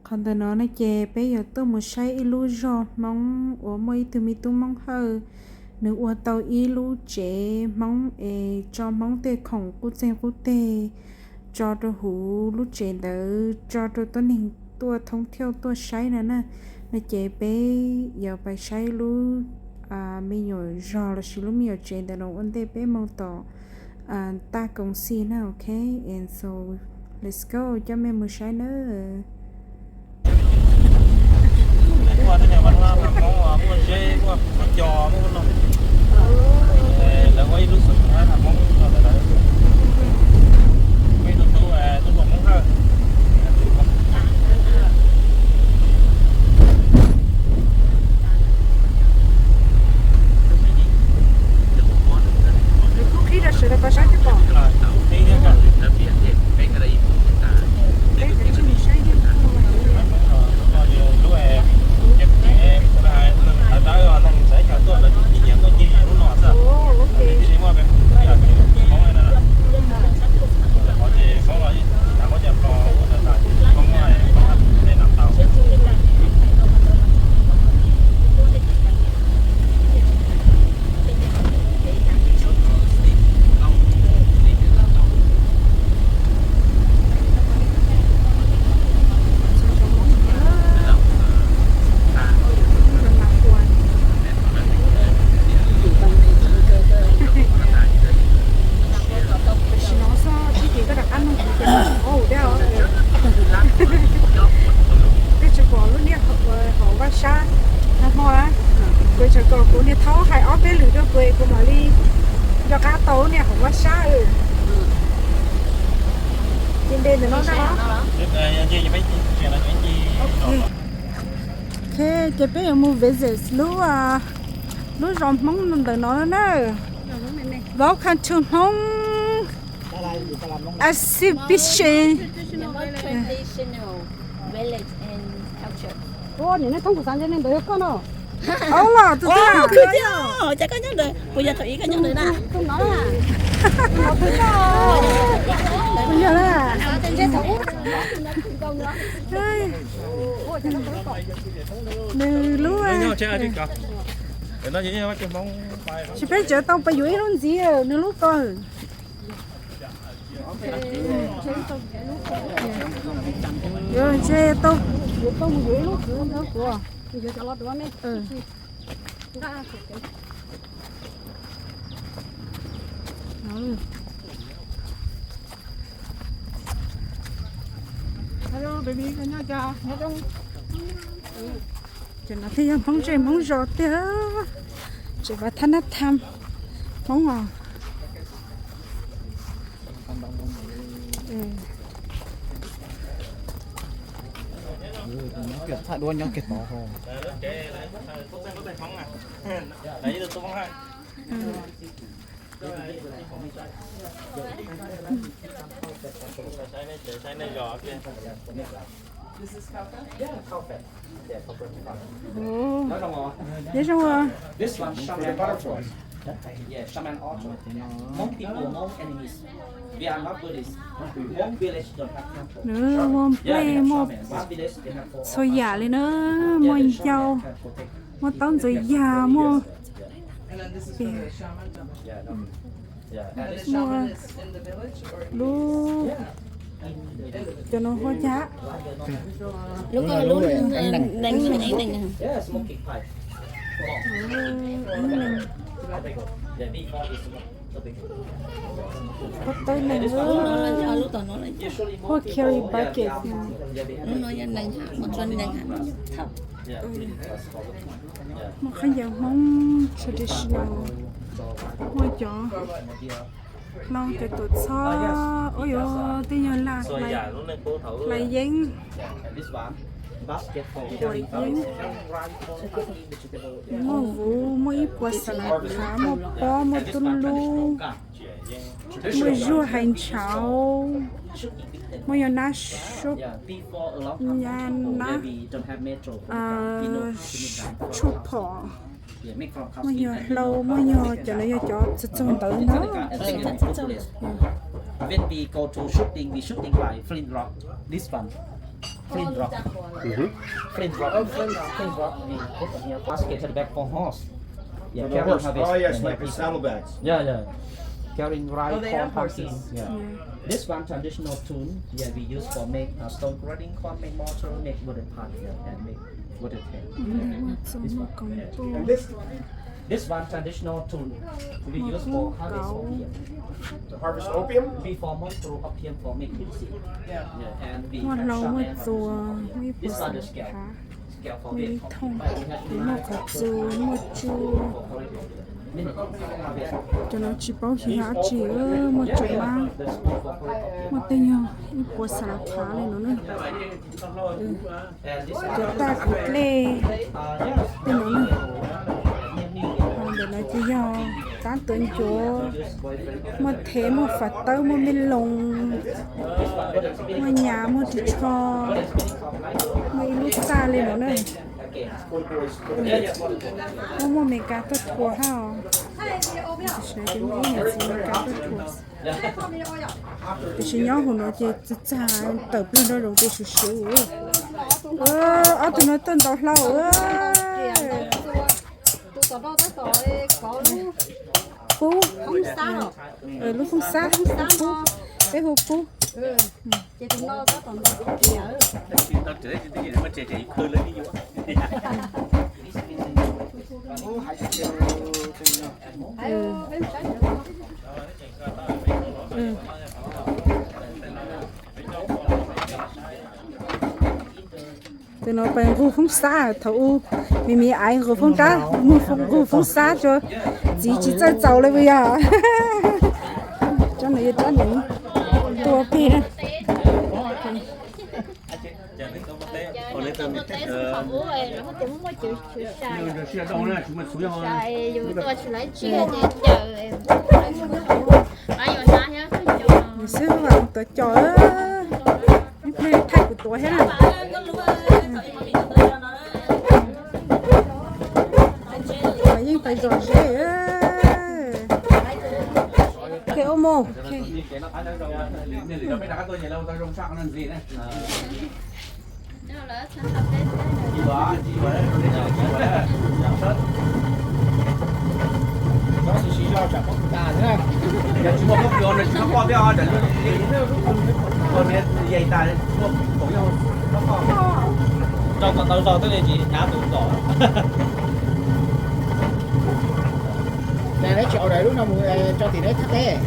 Qhov ntawm no no ces peb yuav tuaj mus saib ib lub zos Hmoob uas muaj ib tug me tub Hmoob Hawj, nws ua tau ib lub tsev Hmoob es tso Hmoob tej khoom qub txeeg qub teg tso rau hauv lub tsev ntawd tso rau tuab neeg tuaj thoob thiauj tuaj saib no na. No ces peb yuav pais saib lub me nyuam zos lossis lub me nyuam tsev ntawm no ua ntej peb mus tom taj koom xij na, ok. And so let's go, coj mej mus saib nawb. Muaj tej nyuag vaj hlab Hmoob muaj zeb muaj cov muaj no. Lawv ua ib lub xeev Hmoob no lawm. Muaj ib tug tub, tub hluas Hmoob Hawj. Qhib rau sawv daws tau saib thiab pom. Peb tsis mus saib yeej. Tam sim no xwb, tib si koj rov qab nug kuv ces kuv ua thiab os. Koj tsis pom lub niag hauv vaj sab no hmo na, kuv tseem kom kuv niag thaub hais ob peb lwm rau kuv es kuv mam li nco qab tau lub niag hauv vaj sab. Ces npe ntawm no na. Ok, ces peb yuav mus visit lub, lub zos Hmoob ntawm no na. Welcome to Hmong exhibition. Ua niam nej thoob kuv xav ntshe nej ntawd yog koj no. Ua los tus twg? Kuv yog, cas koj nyob ntawd, kuv yog thaum ub koj nyob ntawd na. Kuv yog na. Nws lub, tsis peb tseem tau pais yuav ib lub ntxiv nws lub ko. Yuav ntshe tau, yuav tau mus yuav ib lub kwv ntawd kuv. Yuav cov los dua me. Hello baby, koj nyob cas, nyob zoo? Cov no thiaj yog Hmoob zej Hmoob zos tiag, tseem vas thab nab tham Hmoob os. Thaij duab nyob kiag tod. Ov, nyob zoo os. This one, shaman otter. Yeah, shaman otter. Hmong people, Hmong enemies. We are not Buddhist. Hmong village don't have temple. Nws muaj nplej, muaj txhua yam li na, muaj ncau, muaj taub ntxuav yag, muaj muaj lub, cov no hu ua cas? Lub ko lub nees, nees. Hu ua tawb nees, hu ua carry bucket. Lub no yog nees, mus tso nees. Muaj khaub ncaws Hmoob traditional, muaj cov hlau, cov tuam txhob, ua yuav tej nyuag hlais yeeb, tuam yeeb, muaj vuv, muaj ib puas xas las khav, muaj pob, muaj tub lub, muaj zuaj hais ntshauv, muaj yog nab sub, nab tshuaj phom, muaj yog hlau, muaj yog cov no yog cov txog txog ntawd ntag. When we go to shooting, we shooting by flintlock. This one. Flint rock. Flint rock. Oh, Flint rock. Flint rock. We put on here. Musket head bag for horse. Yeah, for the carrying horse. Harvest. Oh, yes, and like the everything. Saddlebags. Yeah, yeah. Carrying rice, oh, they corn, have horses. Pumpkin. Yeah. Yeah. This one traditional tool. Yeah, we use for make, uh, stone crushing, corn, make mortar, make wooden pot, yeah, and make wooden tank. This one. And this This one traditional tool we use for harvest opium. To harvest opium? Before month through opium for make medicine. Yeah. Yeah, and we have shaman. Muaj hlau muaj txuas, muaj ib puas xees khav, muaj ib thooj, muaj qhov txus, muaj tsuj. Cov no tsis paub xyov yog dab tsi, muaj tsoom mab, muaj tej nyuag ib puas xav khav li no na. Cov taj kwv dlej tej no na. Ho ntawm no ces yog tab tuav ncuav, muaj thev, muaj fam tawb, muaj me loos, muaj nyas, muaj ris tsho, muaj ib lub txaj li no na. Muaj, muaj Meskas tuaj thuam hab os. Tam sim no ces muaj ib niam txiv Meskas tuaj thuam. Tiam sis nyob hauv no ces txag txag tawm plawg nrov zoov ces swv swv. Ob tug no tuaj ntaus hlau. Pub, lub foob xab, peb hu pub. Tus no pes nqug foob xab, thaum ub me me aiv nqug foob dab, nqug foob xab tso, txiv tsis txawj txaus li puas yog? Tsob no yog tsob neev tua peg na. Nws xwb vam tuav cos, ib pliag thaij kuv tuav thiab na. Mas yeej pais zom zeb. Ok, ua mus. Rau kom tau zog twb li tsis hnav tus kom. Neb tsis order lub no mus tso tim neb thaj teb.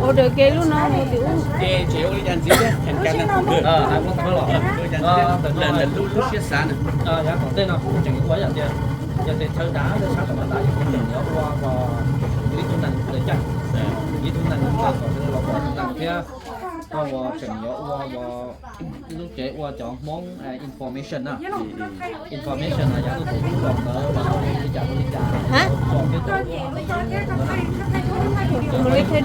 Order kiag lub no mus tim ub. Ces tseem ua li cas ntxiv thiab, thành công. Lub siab xav na. Yav tom ntej no kuv tseem ua yam tias, yog tias chaw dav, sab tom dav, yus tseem yuav ua ib tug nees lawv caj, ib tug nees los kom sawv daws los pom tus nees thiab. Koj uas tseem yuav ua lub tsev ua cov Hmoob information na. Information no yog tuaj tus lub zos ntawd los ua li cas ua li cas. Hmoob thaij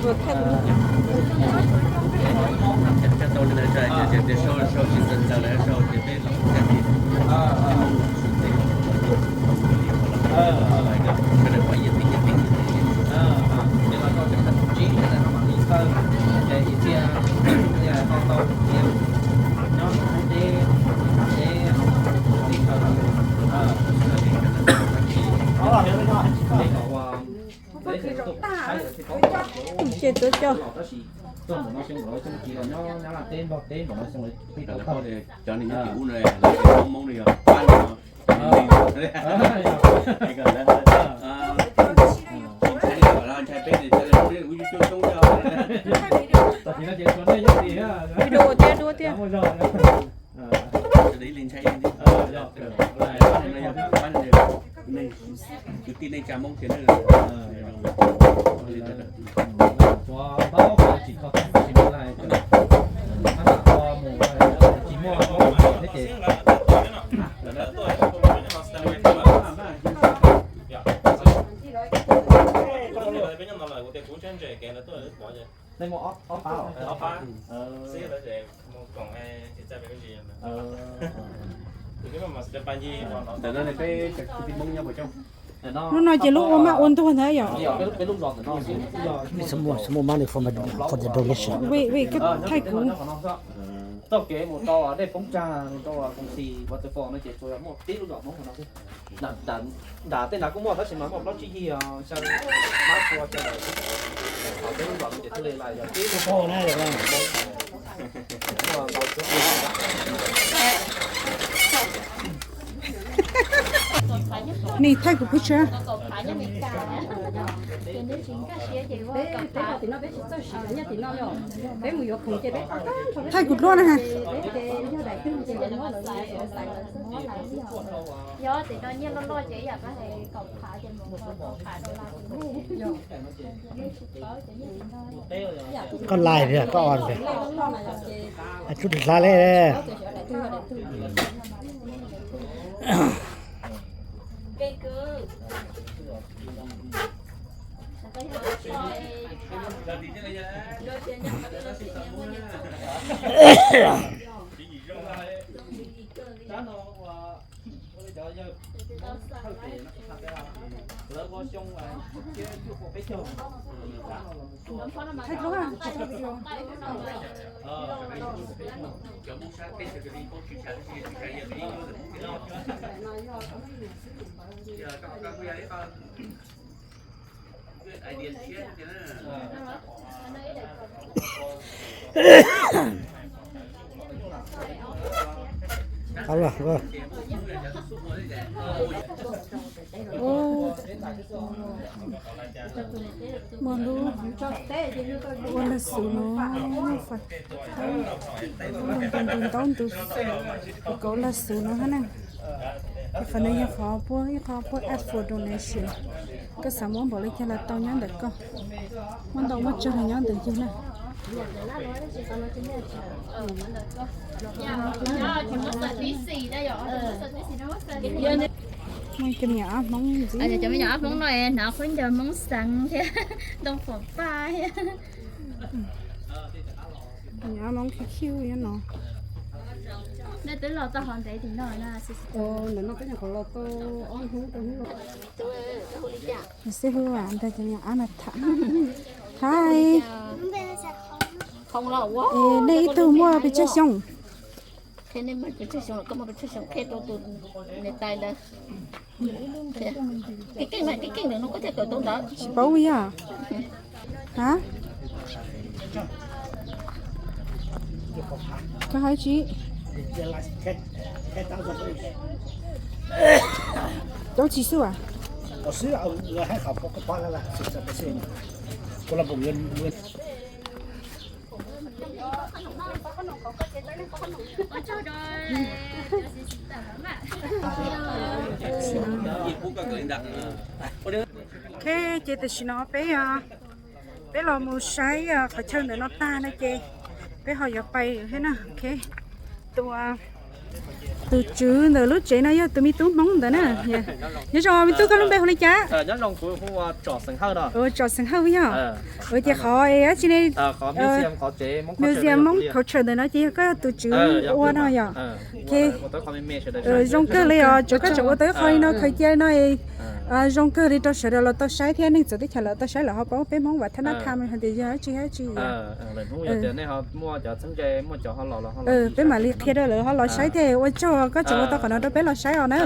duab thiab. Ces los rau tseem tsib no mam li xaws, ces ib txhia tau tau cia nyob hauv teb, teb teb thaw. Ces kom ua, ces tuaj coj, tab sis tuaj npaum no xyoo lawv xyoo tsis los nyob Nyab Laj teb Nplog teb npaum no xyoo lawv pheej tau tag. Cov neeg nyob tim ub no, Hmoob no yog pab no. Ntshai peb, ub coob coob. Tam sim no ces tshuav nej nyob tim, ib duab ua tiag, ib duab ua tiag. Kwv tij neej tsa Hmoob tiag. Tshuav npaum tsis tau tag sim no, mab mam ua mus tsis muaj thiab ces. Tej muaj ob pab los? Ntawm no peb cov kwv tij Hmoob nyob puas coob? Lub no ces lub ua maj ua ntuag ntag yom. Wait, wait, koj thaij kuv. Txoj kev mus rau dej poob tsag mus rau koom txi waterfall no ces tsuas yog muaj peb lub zos Hmoob no xwb. Nram tej nrad kuj muaj tab sis mas muaj plaub tsib yig xyaw mab tua xyaw lawm. Peb lub zos no ces thiaj li yog peb lub zos. Nws thaij kuv pub tshab. Thaij kuv dluab na. Koj lais tiag koj os tiag. Hlub ris hlav le. Muaj lub ua laj xus no, muaj fam thawb, muaj ntu ntu ntaub ntu, kaum laj xus no hab na. Qhov no yog qhov puab ib qho puab ask for donation. Koj xav muab npaum li cas los tau nyob ntawm koj. Muab ntau muab tsawg los nyob ntawm yug na. Muaj cov me nyuam ab Hmoob ntxiv. Cov me nyuam ab Hmoob no hnav khaub ncaws Hmoob xeev thiab ntoo phom paj thiab. Me nyuam ab Hmoob khiv khiv nyob no. Nej twb los tau hov ntev tim no na? Ntawm no peb nyuam qhuav los tau ob hnub rau hnub. Xib hwb ntag cov me nyuam ab no tham. Hais, nej ib tug muaj pes tsawg xyoo? Tsis paub yog. Hab, koj hais tsi? Cov tsis xub as. Ok, ces tam sim no peb, peb los mus saib qhov chaw ntawm no tag no ces peb ho yuav pais thiab na. Ok, tus, tus tswv ntawm lub tsev no yog tus me tub Hmoob ntawd na. Nyob zoo me tub, koj lub npe hu li cas? Tsom Xeem Hawj yog. Ua ces qhov dab tsi ne? Museum Hmoob culture ntawm no ces yog koj tus tswv ua no yom? Zoo kawg li os, tsuav koj tseem ua tau ib qho li no khaws cia li no, zoo kawg li rau sawv daws los tau saib thiab neeg txawv teb chaws los tau saib lawm ho paub peb Hmoob vam thab nab tham hais tias yog dab tsi dab tsi. Peb mam li qhia rau lawv ho los saib thiab. Ua tsaug koj tseem ua tau qhov no rau peb los saib os na.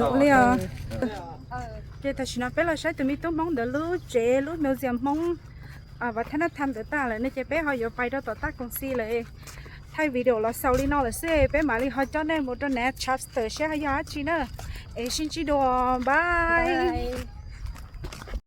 Ua li os. Ces tam sim no peb los saib tus me tub Hmoob ntawd lub tsev, lub museum Hmoob vam thab nab tham ntawd tag lawm ne ces peb ho yuav pais rau tom taj koom xi lawm. Thaij video los xaus li no lawm xwb, peb mam li ho coj nej mus rau nav chapter saib ho yog dab tsi na. Es sib ntsib dua, bye.